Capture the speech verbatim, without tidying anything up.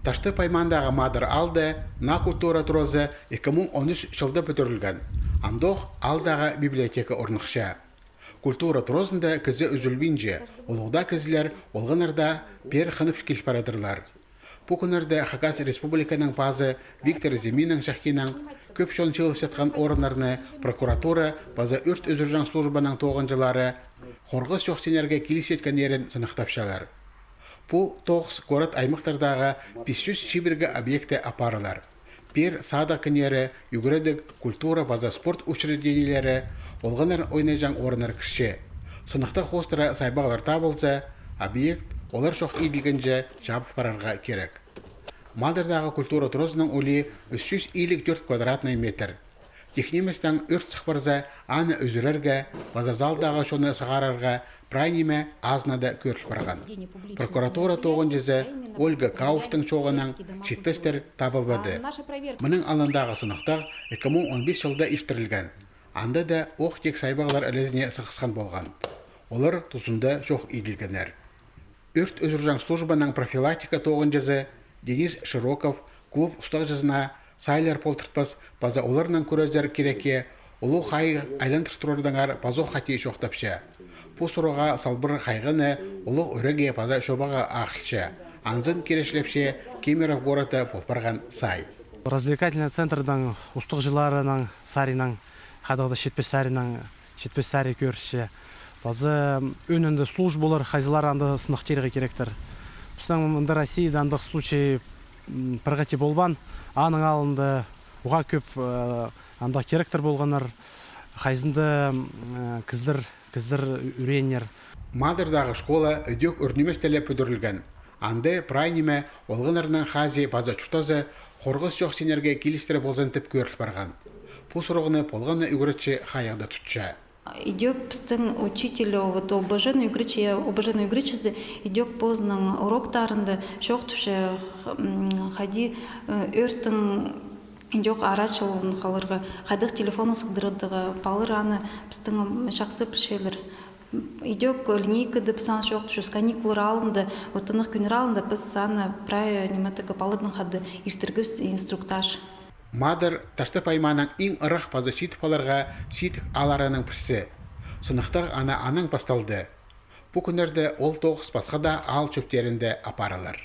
Таштып аймаандағы Мадар аалда наа культура туразы ікі муң он ӱс чылда пӱдірілген. Андох аалдағы библиотека орныхча. Культура туразында кізі ӱзӱлбинче, улуғ даа кізілер олғаннарда пеер хынып киліп парадырлар. Пу кӱннерде Хакас Республиканың пазы Виктор Зиминнің чахиинаң кӧп чон чыылысчатхан орыннарны прокуратура паза ӱрт ӱзӱрҷең службаның тоғынҷылары хорғыс чох синерге килісчеткеннерін сыныхтапчалар. Пу тоғыс город-аймахтардағы пис чӱс чибіргі объектте апарылар. Пеер садығ кіннері, ӱгредіг, культура паза спорт учреждениелері, олғаннар ойнаҷаң орыннар кірче. Сыныхтағ хоостыра сайбағлар табылза, объект олар чох иділгенҷе чабыл парарға кирек. Мадардағы культура туразының улии ӱс чӱс илиг тӧрт квадратный метр. Тик ниместең ӱрт сых парза, аны ӱзӱрерге паза залдағы чонны сығарарға прай ниме азынада кӧріл парған. Прокуратура тоғынҷызы Ольга Кауфтың чооғынаң читпестер табылбады. Мының алнындағы сыныхтағ ікі муң он пис чылда иртірілген. Анда даа ох тик сайбағлар ілезіне сығысхан полған. Олар тузында чох иділгеннер. Ӱрт ӱзӱрҷең службаның профилактика тоғынҷызы Денис Широков клуб устағҷызына сайлар полтыртпас паза оларнаң кӱрезер кирекке улуғ хайығ айландыр турардаңар пазох хати чоохтапча. Пу сурығға салбыр хайғаны улуғ ӱреге паза чобаға ағылча. Анзын киречілепче Кемеровгородта пол парған сай. Развлекательный центрдің устағҷыларының саринаң, хайдағ-да читпес саринаң, читпес сари кӧрче. Паза ӧӧнінде службалар, хайзылар анда сынах тирге киректер. Пістің мында Россияда андағ случай пір хати полбаан. Аның алнында уғаа кӧп андағ терактар полғаннар, хайзында кізілер, кізілер ӱрееннер. Мадардағы школа ідӧк ӱр ниместе ле пӱдірілген. Анда прай ниме олғаннарның хазии паза чуртазы хорғыс чох синерге килістіре ползын тіп кӧріл парған. Пу сурығны полған на ӱгретчі хайығда тутча. Идӧк пістің учитель, вот, ОБЖ-ның ӱгретчі, ОБЖ-ның ӱгретчізі идӧк позының уроктарында чоохтапча, хайди ӧӧртің идӧк арачылығын халарға, хайдағ телефонны сыхтырарға, палалар аны пістің чахсы пілчелер. Идӧк линейкада піс аны чоохтапчабыс, каникуллар алнында, вот, тынағ кӱннер алнында піс аны прай ниме тігі палаларнаң хада иртіргебіс инструктаж. Мадар Таштып аймааның иң ырах паза читіп аларға сидік аалларының пірсі. Сыныхтағ ана анаң пасталды. Пу кӱннерде ол тоғыс пасха даа аал чӧптерінде апарылар.